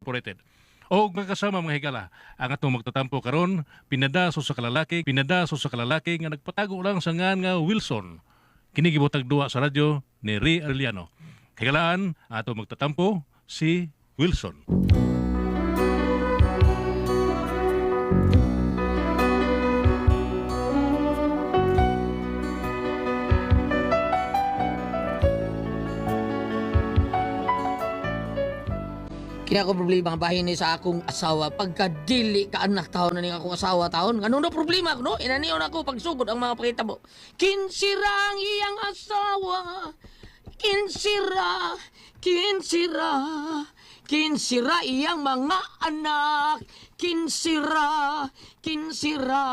Incorporated. Og mga kasama, mga higala, ang atong magtatampo karon pinadaso sa kalalaki, pinadaso sa kalalaki nga nagpatago lang sa ngan nga Wilson. Kini gibutag duwa sa radyo ni Ray Arellano. Higalaan, atong magtatampo si Wilson. Kaya ko problema ang bahin ni sa akong asawa. Pagka dili ka anak taon na ning akong asawa taon. Ano na problema ko, no? Inaniyon ako pagsugod ang mga pakitabo. Kinsira ang iyang asawa. Kinsira, kinsira, kinsira iyang mga anak. Kinsira, kinsira.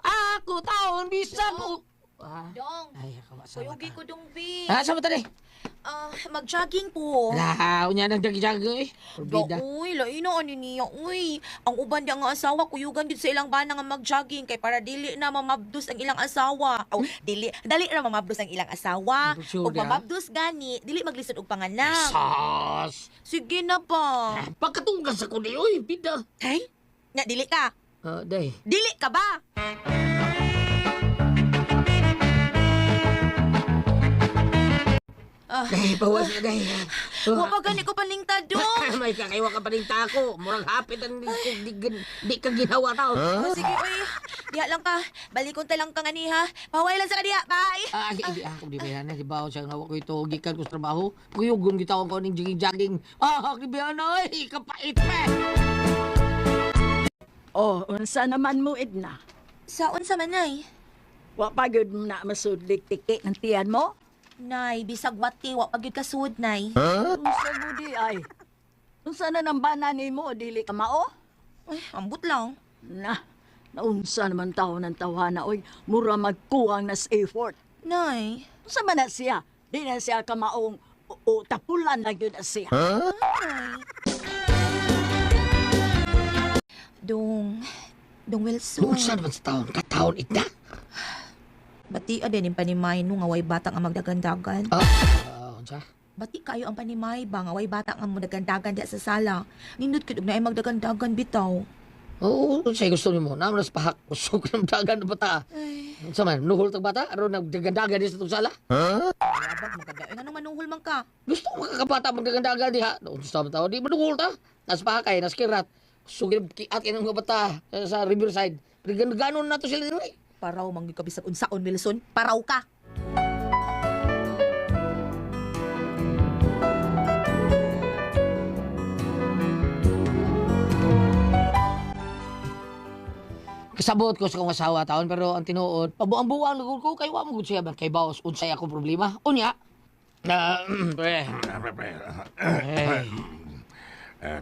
Ako taon bisag o... Ah, Dong, ay, ako asawa kuyugi ta. ko dong, bi. Ah, sama tani. Ah, mag-jogging po. La, unya nang jagi-jagi eh. Do, Probida. uy, lain na ani niya, uy. Ang uban di ang asawa, kuyugan gid sa ilang bana nga mag-jogging kay para dili na mamabdos ang ilang asawa. Aw, dili, dali ra mamabdos ang ilang asawa. Sure, Ug di, ah. mamabdos gani, dili maglisod og panganak. Sas! Sige na ba? Pagkatunggas ako ni, uy, bida. Ay, nya dili ka. Ah, day. Dili ka ba? Ah, Day, bawas na, day. wa pa gani ko paningtad dong. May kakaiwa ka pa rin tako. Murag hapit ang di, di, di, di ka ginawa tao. Oh, sige, uy. Diha lang ka. Balikon ta lang ka nga ni, ha. Paway lang sa kadiha. Bye. Ah, di, di, ako di ba yan? Di ba ako siya nga ko ito, gikan ko sa trabaho. Paguyugon kita ko ning jogging-jogging. Ah, di ba yan, ay, kapait pa. Oh, unsa naman mo, Edna? Sa unsa man, Nay? Wa pa gyud na masudlik tiki ng tiyan mo? Nay, bisag wati, wa pa gyud kasuod, Nay. Unsa gudi ay? Unsa na nang bana nimo dili ka mao? Ay, ambot lang. Na, naunsa naman tao ng tawhana oy, mura magkuwang nas effort. Nay. Unsa man na siya? Di na siya kamaong o tapulan lang gyud na siya. Nay. Dong, Dong Wilson. Unsa naman sa taon? Kataon ita? Bati din yung panimay no nga way bata nga magdagandagan. Ah, ah, unsa? Bati kayo ang panimay ba nga way bata nga magdagandagan diya sa sala. Nindot gid og naay magdagandagan bitaw. Oo, unsay gusto nimo? Naman nas pahak. Usog ng dagan ng bata. Ay, Unsa man, nuhol tag bata? Aron nagdagandagan di sa itong sala? abag maganda. Ay, nganong manuhol man ka? Gusto ko makakabata magdagandagan diha. Doon sa tao, di manuhol ta. Nas pahakay, nas kirat. Sugir kiat ng mga bata sa riverside. Ganon na to sila diri. Paraw man gyud ka bisag unsaon Wilson. Paraw ka. Kasabot ko sa kong asawa taon pero ang tinuod, pabuang-buang lugod ko kay wa mo gud siya ba kay baos unsay akong problema. Unya. Na pre. Eh, Eh,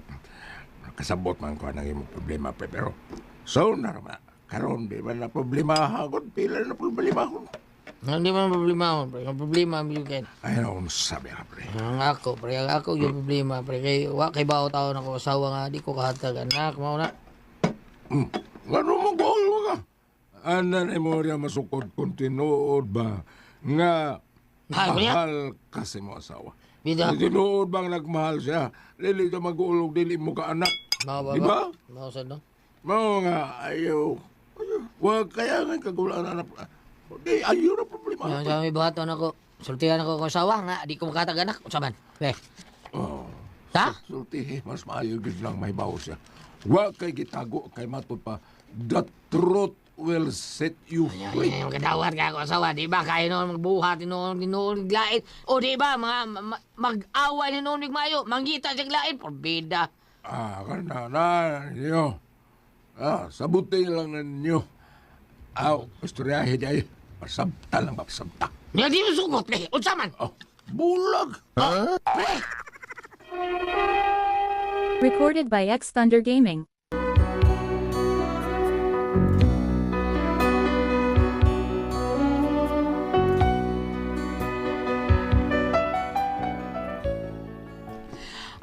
kasabot man ko ang imong problema pre, pero so na naman karon di man na problema hagod pila na problema hon. Hindi man problema mo, pre. Ang problema mo yun kay. Ay no sabi ka pre. Ang ako, pre, ang ako yung problema, pre. Kay wa kay bao taon ako asawa nga di ko kahatag anak mao na. Ngano mo gol mo ka? Ana ni mo riya masukod kung tinuod ba nga Mahal ko niya? mahal kasi mo asawa. Bida. Kung tinuod bang nagmahal siya, dili ka mag-ulog, dili mo ka anak. Mao ba? Di ba? Mao sad no? Mao nga, ayaw. Ayaw. Wag kaya nga kagulaan na. Di, ayaw na problema. Yung sa may buhaton ako, sultihan ako kung asawa nga, di ko makatag anak. Unsa man? Pre. Oh. Ha? Sulti, mas maayo gyud lang may bawo siya. Wa kay gitago kay matud pa. The truth will set you free. Ay, magkadawat ka ako asawa, di ba? Kaya noon magbuhat, noon, noon, lain. O di ba, mga mag-away ni noon, mayo, manggita siya lain, porbida. Ah, kana na ninyo. Ah, sabutin lang ninyo. Aw, istoryahe di ay. Pasabta lang, pasabta. Nga di mo sugot, pre. Unsa man? Oh, bulag. Pre! Recorded by X Thunder Gaming.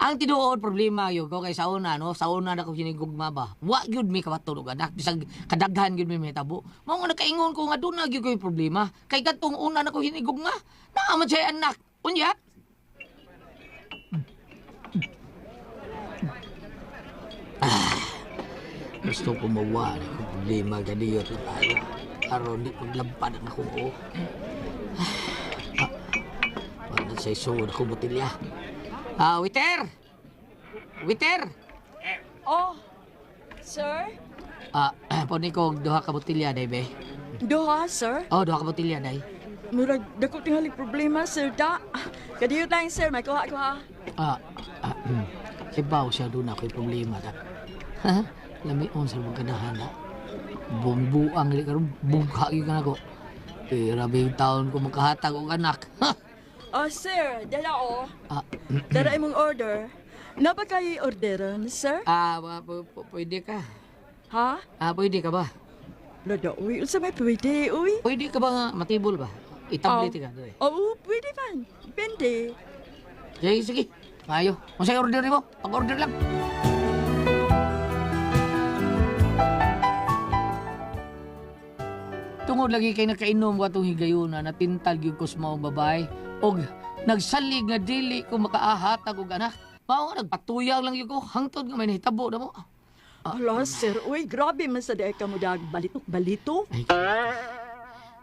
Ang tinuod problema yun ko kay sa una no, sa una na ko hinigugma ba. Wa gyud mi kamatulog anak bisag kadaghan gyud mi mahitabo. Mao nga nakaingon ko nga doon na gyud ko'y problema. Kay katong una na ko hinigugma, naa man siya anak. Unya. Gusto ko mawa na akong problema ganiyot lang tayo. Aron di paglampad ang akong oo. Ah, wala sa isuod akong botilya. Ah, waiter! Waiter! Oh, sir? Ah, puni ko og duha ka botilya, day, be. Duha, sir? Oh, duha ka botilya, day. Murag, dako tingali problema, sir, da. Kadiyo lang, sir. May kuha ko, ha? Ah, ah, Ibaw siya doon ako'y problema da. Ha? Lamion sa mga kanahan da. Bumbuang li karon bugha gyud ka nako. Eh, grabe yung taon ko makahatag og anak. Ha? Oh, sir, dala, oh. Ah, Dara imong order. Napa kay orderon, sir? ah, pwede ka. Ha? Ah, pwede ka ba? Lada, uy. Unsa may pwede, uy? Pwede ka ba nga matibol ba? Itablet ka. Dre. Oo, pwede man. Depende. Sige, sige. Ayo. Unsay order nimo? Pag-order lang. Tungod lagi kay nakainom ko atong higayuna natintal gyud ko sa maong babae og nagsalig nga dili ko makaahatag og anak. Mao nga nagpatuyang lang gyud ko hangtod nga may nahitabo na mo. Ala, sir, uy, grabe man sa dae ka mo dag balitok-balito. Ay,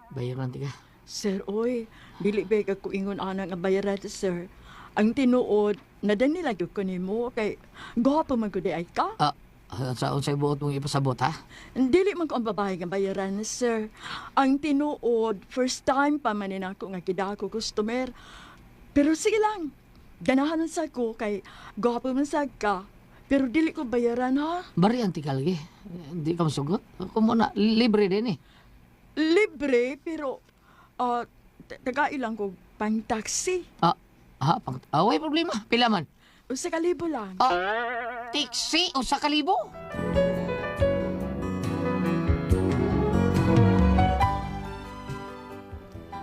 bayaran tika. Sir, uy, dili ba ka ko ingon ana nga bayaran, sir. Ang tinuod, nadani lang gyud ko nimo kay gwapo man gud ay ka. Ah, sa unsay buot mong ipasabot ha? Dili man ko ang babae nga bayaran, sir. Ang tinuod, first time pa man ni nako nga kidako customer. Pero sige lang, ganahan man sa ko kay gwapo man sa ka. Pero dili ko bayaran ha. Barian tika lagi. Hindi ka masugot. Kumo na libre din eh. Libre, pero uh, taga-ilang ko pang taxi. Ah, ah, pang, ah, way problema. Pila man? Usa ka libo lang. Ah, tiksi o sa kalibo?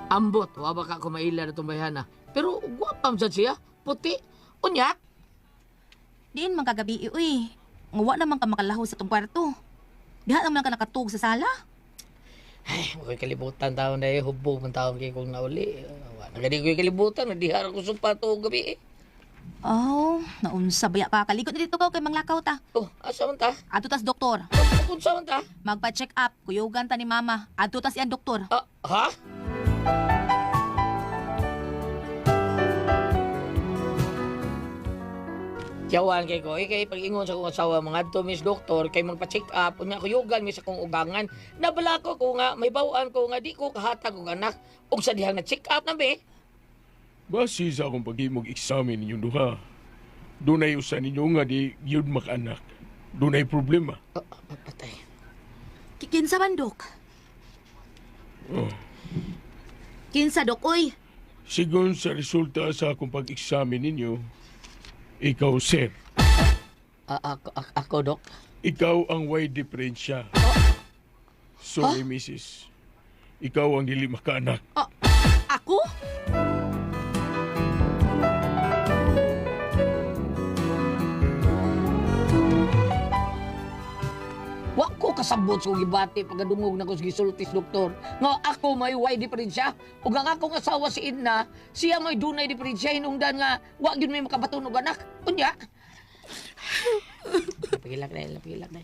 Ambot, wa ba ka kumaila na itong bayhana. Pero gwapam sad siya, puti, unya. Diin man kagabi, uy. Wa naman ka makalaho sa tong kwarto. Diha naman ka nakatug sa sala. Ay, mako'y kalibutan taon na eh, hubog man taon kay kong nauli. Wa na gani ko'y kalibutan, nadihara ko sumpa to gabi eh. Oh, naunsa baya ka. Kaligot na dito ka kay manglakaw ta. Oh, asa man ta? Adto tas doktor. Oh, kung sa man ta? Magpa-check up, kuyugan ta ni mama. Adto tas iyang doktor. Ah, ha? Tiyawan kay ko, eh, kay pag-ingon sa akong asawa, mga adto miss doktor, kay magpa-check up, unya kuyugan mi sa akong ugangan. Nabala ko ko nga, may bawaan ko nga, di ko kahatag og anak. Og sa dihang na check up na be. Base sa akong paghimog examen ninyong duha. Dunay usa ninyo nga di gyud makaanak. Dunay problema. Oh, patay. Kinsa man, dok? Oh. Kinsa, dok, uy? Sigon sa resulta sa akong pag-examine ninyo, ikaw, sir, Ah, ako, ako, ako, dok. ikaw ang way diferensya. Sorry, Mrs. Ikaw ang dili makaanak. Ah, ako? Wa ko kasabot sa kong gibati pagkadungog na ko sa gisultis doktor. Nga ako may way diferensya ug ang akong asawa si Edna, siya may dunay diferensya hinungdan nga wa gyud may makabaton og anak. Unya. Pagilak na, pagilak na.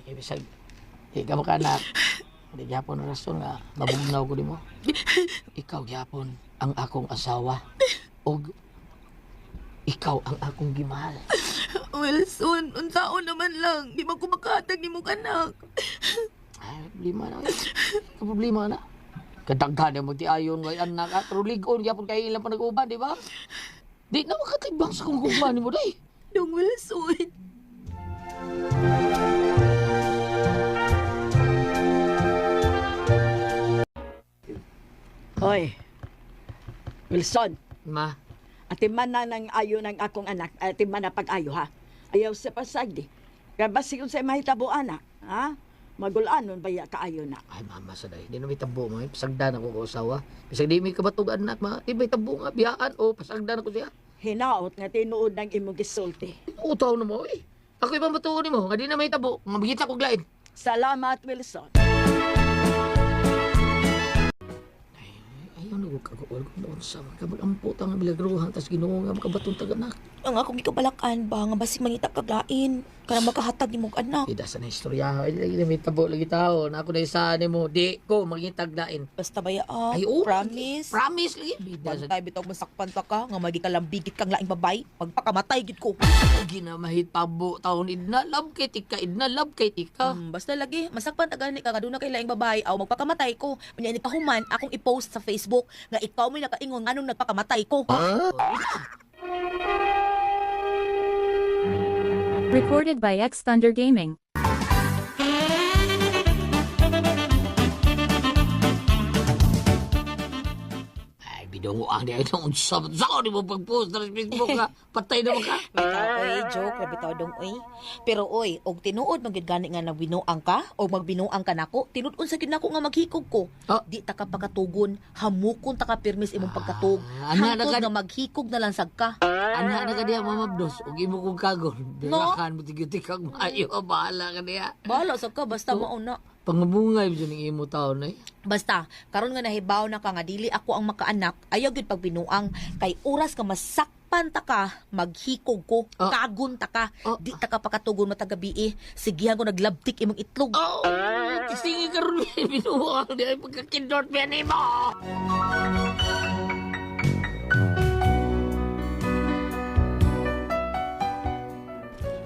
Kay bisag di ka makaanak. Di gyapon ang rason nga mabugnaw ko nimo. Ikaw gyapon ang akong asawa ug ikaw ang akong gimahal. Wilson, unsaon naman lang. Di man ko makahatag ni mong anak. Ay, problema na. Eh. Problema na. Kadaghan na magtiayon kay anak at pero ligon gyapon kay ilang panag-uban, di ba? Di na makatibang sa kong gugma nimo day. Dong Wilson. Hoy, Wilson, Ma, ati man na ng ayo ng akong anak, ati man na pag-ayo ha. Ayaw sa pasagdi. Kaya basig unsay mahitabo ana, ha? Magulaan nun baya kaayo na. ay mama sa day. Di na may tabo ma, pasagdan ako ko asawa. Bisag di may kabatog anak ma, di may tabo nga biyaan o pasagdan ako siya. Hinaot nga tinuod ng imong gisulti. Utaw na mo eh. Ako ibang batuon nimo, nga di na may tabo, nga magita kog lain. Salamat, Wilson. Ayaw na ko kaguol kung noon sa mga magampo ta nga bilagruhan tas Ginoo nga makabatong tag anak. Ang akong gikabalakan ba nga basig mangita kag lain kanang makahatag nimong anak. Ida sa na istorya. Ay, lagi na may tabo lagi tao. Na ako na isa nimo. Di ko mangitag lain. Basta baya ah. Ay, oo. Promise. Promise lagi. Bida sa Bantay bitaw masakpan ta ka nga magikalambigit kang laing babay. Magpakamatay gid ko. ginamahitabo taon idna love kay tika idna love kay tika. Basta lagi masakpan ta gani ka nga duna kay laing babay aw magpakamatay ko. Unya ni pahuman akong i-post sa Facebook nga ikaw may nakaingon nganong nagpakamatay ko. Recorded by X Thunder Gaming. Ay, bidongo ang di ay nung unsa sa ni mo pag-post sa Facebook ka. Patay na mo ka. Bitaw oy, joke ra bitaw dong oy. Pero oy, og tinuod man gyud gani nga nagbinuang ka o magbinuang ka nako, tinud-on sa gyud nako nga maghikog ko. Ah. Di ta ka pakatugon, hamukon ta ka pirmis imong pagkatug. Ah, ana na Hangtod ka- nga maghikog na lang sad ka. Ana na ka diya mamabdos ug imo kong kagon. No. Birakan mo tigiti kag maayo bahala ka diya. Bahala sad ka basta mao na. Pangabungay mo ning imo taon eh. Basta karon nga nahibaw na ka nga dili ako ang makaanak, ayaw gyud pagbinuang kay oras ka masakpan ta ka, maghikog ko, Ah. kagon ta ka, Ah. di ta ka pakatugon matag gabi eh. Sigihan ko naglabtik imong itlog. Oh, kisingi karon binuang di ay pagkakindot biya nimo.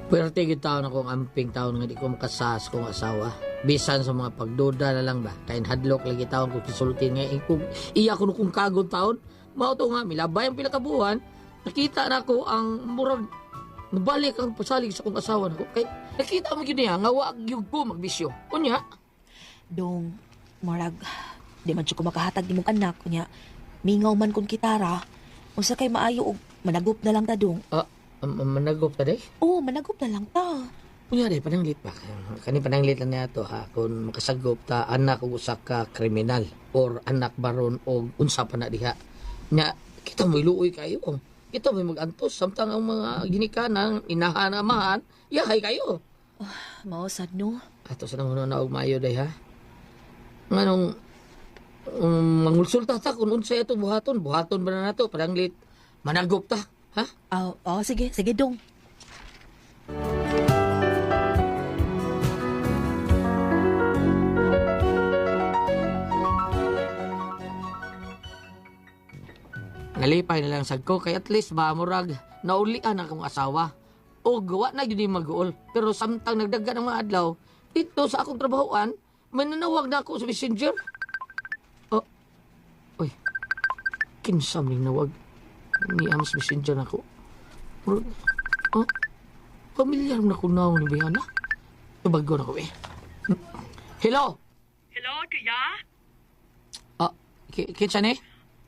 Pwerte gyud taon akong amping taon nga di ko makasas kong asawa. Bisan sa mga pagduda na lang ba. Kay hadlok lagi taon ko kisulti nga eh, kung iya kuno kung kagod taon. Mao to nga milabay ang pila ka buwan. Nakita na ko ang murag nabalik ang pasalig sa kong asawa nako. Kay nakita mo gyud niya nga wa gyud ko magbisyo. Unya, Dong, marag, di man jud ko makahatag nimong anak unya. Mingaw man kun kitara. Unsa kay maayo og managop na lang ta dong. ah, managop ta day. Oo, managop na lang ta. Unya day pananglit pa. Kani pananglit lang niya to ha kung makasagop ta anak og usa ka kriminal or anak baron og unsa pa na diha. Nya kita mo'y luoy kayo. Kita mo'y magantos samtang ang mga ginikanan, inahan, amahan, yahay kayo. Mao sad no. Ato sa nang na og maayo day ha. Nganong mangulsulta ta kung unsay ato buhaton, buhaton ba na nato pananglit managop ta, ha? Oh, oh, sige, sige dong. Nalipay na lang sad ko kay at least ba murag naulian akong asawa. O gawa na gyud maguol. Pero samtang nagdagan ang mga adlaw, dito sa akong trabahoan, mananawag na ako sa messenger. Oh. Uy. Kinsa man nawag ni Ams messenger nako. Murag, oh. Pamilyar na ko naon ni Bihana. Tubago na ko eh. Hello. Hello, kuya? Ah, kinsa ni?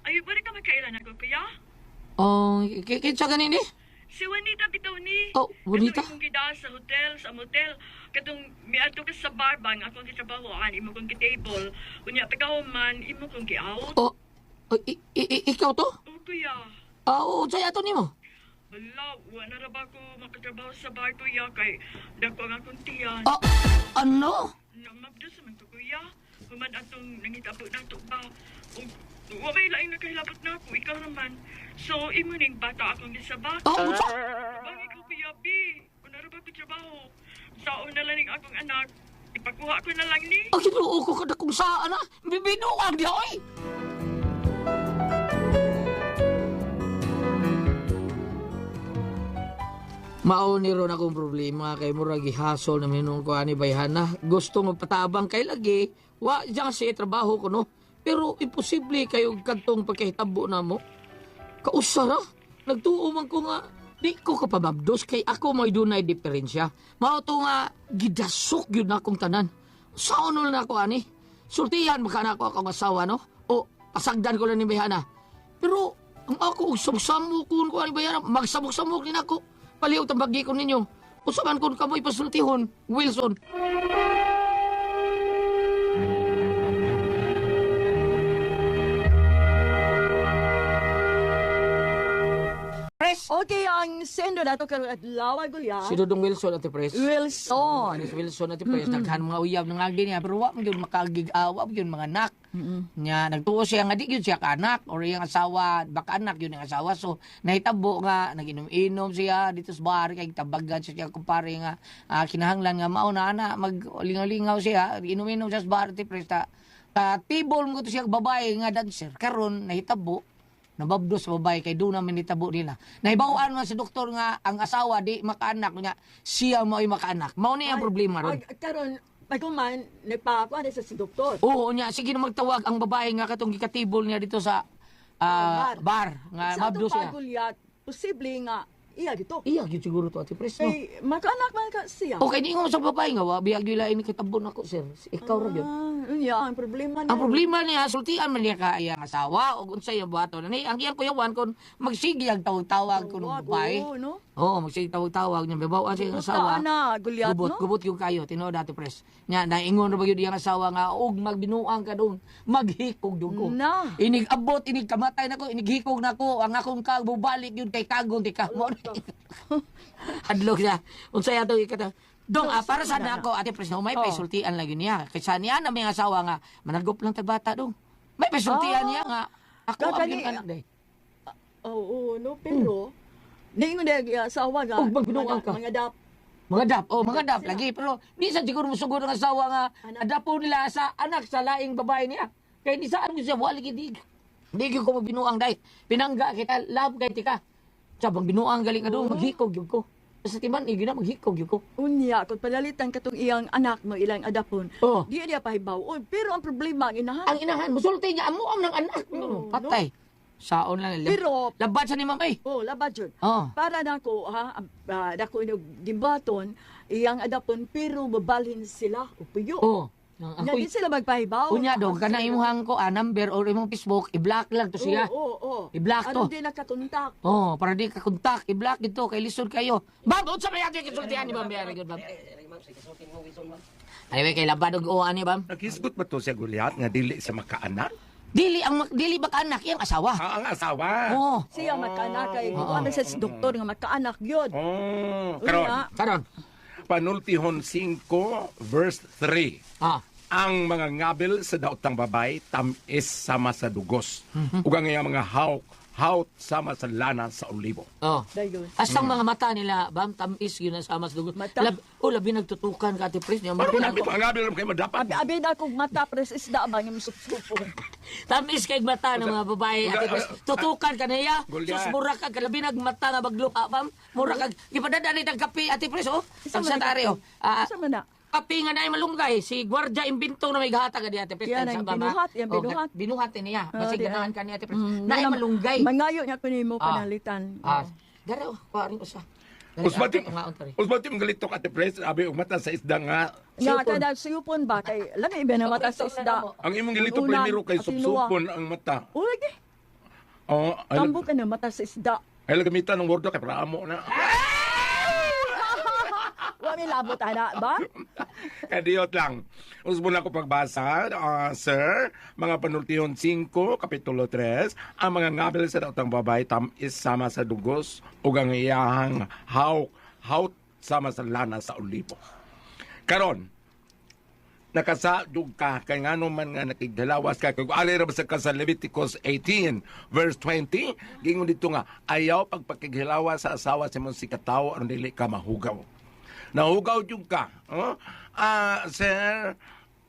Ay, wala ka magkailan ako, kuya? Oh, kinsa gani ni? Si Juanita bitaw ni. Oh, Juanita? Katong imong gidaan sa hotel, sa motel. Katong miadto ka sa bar bang akong gitrabahoan, imo kong gi-table. Unya pagkahuman, imo kong gi-out. Oh, oh, ikaw to? Oh, kuya. Ah, oo, unsay ato nimo? Wala, wala na ba ko makatrabaho sa bar, kuya? Kay dako ang akong tiyan. Ah, ano? Namabdo sa man ko, kuya. Human atong nangitabo na to ba? Ug wa may laing nakahilabot na ako, ikaw naman. So, imo ning bata akong gisabak. Oh, unsa? Bang ikaw, Kuya B. Una ra ba ko trabaho? Saon na lang ning akong anak. Ipakuha ko na lang ni. Ang Ginoo ko kada kung saan ah. Bibinuang di oy. Mao ni ron akong problema kay murag gihasol na minung ko ani bayhana. Gusto magpatabang kay lagi, wa diyan kasi trabaho ko no. Pero imposible kayo kadtong pagkahitabo na mo. Kausa ra. Nagtuo man ko nga di ko kapababdos kay ako may dunay diferensya. Mao to nga gidasok gyud na akong tanan. Saon na ako ani? Sultihan baka na ako akong asawa no? O pasagdan ko lang ni Bayhana. Pero ang ako og samok ko ani Bayhana, magsamok-samok ni nako. Paliw tambagi ko ninyo. Usaban kon kamoy pasultihon, Wilson. Pres, Okay, ang sendo nato karong adlaw, Gulya. Si Dudong Wilson, Ate Pres. Wilson. Chris Wilson, Ate Pres, daghan mga uyab nang agi niya pero wa man gyud makagig wa man gyud mga anak. Nya nagtuo siya nga di gyud siya kaanak or iyang asawa baka anak gyud ang asawa, so nahitabo nga naginom-inom siya dito sa bar kay tabagan siya siyang kumpare nga kinahanglan nga mao na ana maglingaw-lingaw siya, inom-inom siya sa bar, Ate Pres, ta tibol mo to siya babae nga dancer. Karon nahitabo nababdos sa babae kay doon naman nitabo nila. Nahibaw-an man sa doktor nga ang asawa di makaanak niya, siya mo ay makaanak. Mao ni ang problema ron. Ag, karon pag-uman, nagpakuan sa si doktor. Oo niya, sige na magtawag ang babae nga katong gikatibol niya dito sa bar nga Sa atong mabdos siya. pagulyat, posible nga iya gito. Iya gyud siguro to, Ate Pres, no. Kay makaanak man ka siya. Okay, ni sa babae nga wa biyag gyud lain kitabon ako, sir. Ikaw ra gyud. Ah, unya ang problema niya. Ang problema niya, sultian man niya ka iyang asawa o unsay iyang buhaton. Ani ang iyang kuyawan kon magsige ang tawag-tawag kun Tawag, babae. oo, no? Oo, magsige tawag-tawag niya babaw siya iyang asawa. Buta na, Gulyat, Gubot, no? gubot yung kayo, tinuod, Ate Pres. Nya naingon ra ba gyud iyang asawa nga og magbinuang ka dong, maghikog dong ko. Na. Inig abot, inig kamatay nako, inig hikog nako, ang akong kag bubalik yun kay kagon ti ka. Mo na. Hadlok siya. Unsay ato ikata. Dong, para sa nako, Ate Pres, no, may paisultian lagi niya. Kaysa niya na may asawa nga, managop lang tagbata dong. May paisultian niya nga, ako ang Gagani- yun anak day. Oo, no, pero naingon na yung asawa nga. Og magbinuang ka. Mga dap. Mga dap, oh, mga dap lagi. Pero di sa siguro musugod ang asawa nga, Anak. adapo nila sa anak sa laing babae niya. Kaya di saan ko siya, wala di. Di ko mabinuang day. Pinangga kita, love kay tika. Sabang binuang galing ka doon, maghikog yun ko. Sa timan, igi na, maghikog yun ko. Unya, kung palalitan katong iyang anak mo, ilang adapon, Oh. di niya pahibaw. Oy, pero ang problema, ang inahan. Ang inahan, musulti niya, amo ang ng anak. Oo, Patay. Saon lang. Pero- Labad sa ni ma'am, ay. Oh, labad yun. Oh. Para nako ha, dako inog gimbaton, iyang adapon pero mabalhin sila o puyo. Oh. Nya Ako, di sila magpahibaw. unya dong, kana imuhang ko, number or imong Facebook, i-block lang to siya. Oo, oo. I-block to. Aron di nakakontak. Oh, para di ka kontak, i-block dito kay lisod kayo. Ma'am, unsa may ato gisultihan ni Ma'am Very good, ma'am. Anyway, kay labad og uwan ni ma'am. Naghisgot ba to siya Goliath nga dili sa makaanak? Dili ang dili ba ka anak iyang asawa? Ah, ang asawa. Oo. Siya magkaanak kay oh. Sa doktor nga magkaanak gyud. Oh, karon. Unya. Karon. Panultihon 5 verse 3. Ang mga ngabil sa daotang babay tamis sama sa dugos. Ug ang iyang mga hawk haut sama sa lana sa olibo. Oh. Dayon. Asang mga mata nila, bam, tamis yun ang sama sa dugo. Mata. Labi nagtutukan ka, Ate Pres. Niya, Pero mga ngabil kay madapat. Abi abi na akong mata pres isda ba nga musupsupon. Tamis kay mata ng mga babae, Ate Pres. Tutukan ka niya. Goliath. Sus, mura ka, labi nagmata nga bagluka, bam. Mura ka. Ipadada ni kape, Ate Pres, oh. Isa Ang man sa na tari, oh. Isa man na. Kape nga na ay malunggay. Si Guardia Imbento na may gahatag adi, Ate Pres. Yan Sa ang baba. binuhat, yan Oh, binuhat. binuhat niya. Basig Oh, di, ganahan ka niya, Ate Pres. Mm, Na ay malunggay. Mangayo niya kuno mo panalitan. Dara, oh, kuha rin ko siya. Usbati, Ungaon ta rin. usbati mong galito ka, Ate Pres, abi og mata sa isda nga. Nga kada siyupon ba kay lami iba na mata sa isda. Ang imong gilito Unan, primero kay at tinuwa. supsupon ang mata. O lagi. Oh, ay, Tambok ka na mata sa isda. ay gamitan ng wordo kay para amo na. Wa mi labot ana ba? Kadiyot lang. Usbon ako pagbasa, sir, mga Panultihon 5, Kapitulo 3, ang mga ngabil sa daotang babae tamis sama sa dugos ug ang iyahang hawk, haut sama sa lana sa olibo. Karon, nakasadug ka kay ngano man nga nakigdalawas ka kay ali ra ba sa ka sa Leviticus 18 verse 20, gingon dito nga ayaw pagpakighilawas sa asawa sa imong sikatawo aron dili ka mahugaw. Nahugaw jud ka, oh? Sir,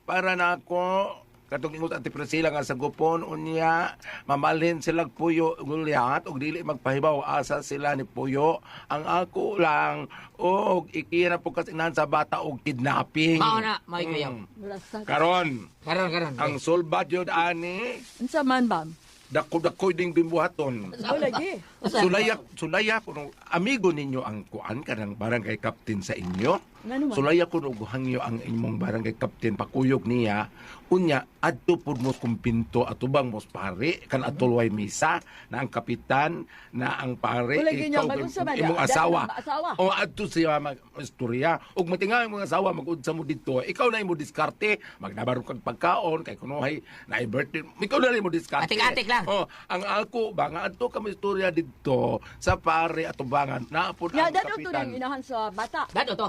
para na ako katong ingon Ate Priscilla nga sa gupon unya mamalhin sila puyo Goliath og dili magpahibaw asa sila ni puyo. Ang ako lang og ikiya na po kasinahan sa bata og kidnapping. Mao na, may kuyaw. Rasa. Karon, Karon, karon. ang sulbad yun ani, Unsa man ba? dako-dako ding bimbuhaton. O lagi. Sulaya, sulaya kuno amigo ninyo ang kuan kanang barangay captain sa inyo. Ngano man? Sulaya ko og hangyo ang imong barangay captain pakuyog niya. Unya adto pud mo kumpinto atubang mos pare kan atulway misa na ang kapitan na ang pare Wala gyud niya, ikaw, mag-unsa man imong niya? asawa. Dahil ang asawa. O adto siya mag istorya ug matinga imong asawa mag-unsa mo didto. Ikaw na imo diskarte, magnabaro kag pagkaon kay kunohay na birthday. Ikaw na imo diskarte. Atik-atik lang. Oh, ang ako ba nga adto ka istorya didto sa pare atubangan naa pud Nga ang dadto to kapitan. ning inahan sa bata. Dado to.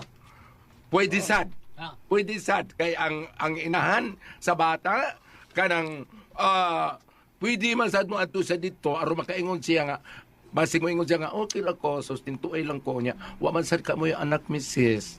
Pwede sad. Ah. Pwede sad kay ang inahan sa bata kanang pwede man sad mo adto sa didto aron makaingon siya nga basig mo ingon siya nga okay lang ko sustintuay lang ko niya wa man sad ka mo yung anak misis.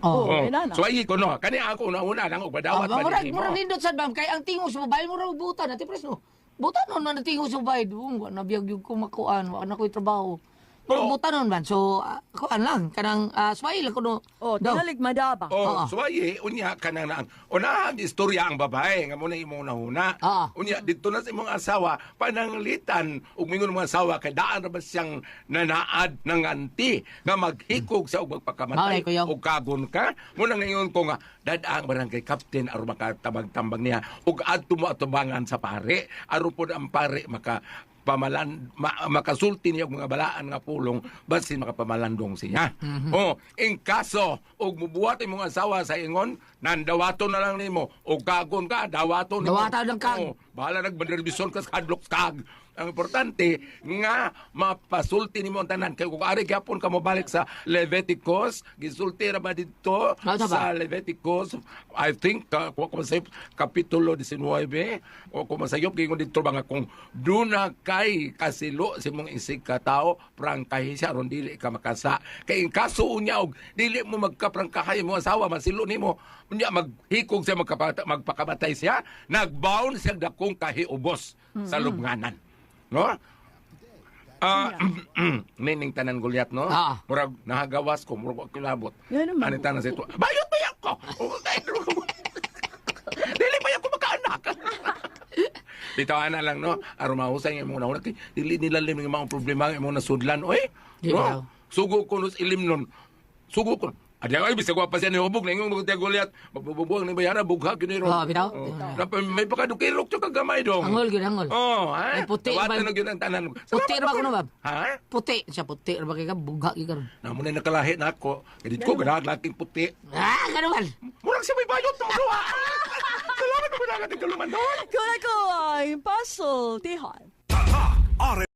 Oh. Oh, inana. So ay ko no kani ako una-una lang og badawat Ah, man murag nimo. murag nindot sad ma'am kay ang tingog sa babae murag butan ati pres no. Butan nun man ang tingog sa babae. Wa nabiyag gyud ko makuan, wa na ko'y trabaho. Murag Oo. butan nun man. So kuan lang kanang smile ako no. Oh, Daw. tinalig madaba. Oh, Oo. so ay unya kanang na unahan istorya ang babae nga mo na imong nahuna. Oo. Unya didto na sa imong asawa pananglitan ug mingon imong asawa kay daan ra ba siyang nanaad ng anti nga maghikog sa ug magpakamatay Mao, kuya. ug kagon ka. Mo na ngayon ko nga dad ang barangay captain aron makatabang-tambang niya ug adto mo atubangan sa pare aron pod ang pare maka pamalan makasulti niya og mga balaan nga pulong basin makapamalandong siya. Oh, in kaso og mubuhat imong asawa sa ingon, nandawato na lang nimo og kagon ka dawato nimo. Dawata lang kag. Oh, bahala nagbanderbison ka sa hadlok kag. Ang importante nga mapasulti nimo ang tanan kay kung ari gyapon ka mobalik sa Leviticus, gisulti ra ba didto Ah, sa ba? sa Leviticus, I think kung ako masayop, kapitulo 19, o kung masayop, gingon dito ba nga kung duna kay kasilo sa imong isig ka tao, prangkahi siya aron dili ka makasa. Kay in kaso unya og dili mo magkaprangkahay mo asawa, masilo nimo, unya maghikog siya magpakamatay siya, nagbaon siya dakong kahiubos sa lubnganan. No? Nining tanan gulyat, no? Ah. Murag nahagawas ko, murag wa kilabot. Nga naman. Ani tanan sa ito. Bayot ba yan ko? Oh, dili pa yan ko makaanak. Bitaw ana lang no, aron mahusay nga imong una kay dili nila lim nga mga problema nga imong nasudlan oy. Di daw. No? Sugo ko nos ilim nun. Sugo ko. Adi ay bisag wa pa siya ni hubog na ingong mga Goliath. Magbububuang ni bayara bugha gyud ni ron. Ah, bitaw. Oh. May pakadukirok to kagamay dong. Angol gyud angol. Oh, ha? Ay, puti Dawatan ba- na gyud ang tanan. Puti ra ba kuno, Bab? Ha? Puti siya puti ra ba kay ka bugha gyud karon. Namo na nakalahi na ako. Kaya ko ganahag laking puti. Ah, kanuman. Murag siya may bayot ng duha. Salamat po na kaluman doon. Kuna ko ay pasultihan. Tatak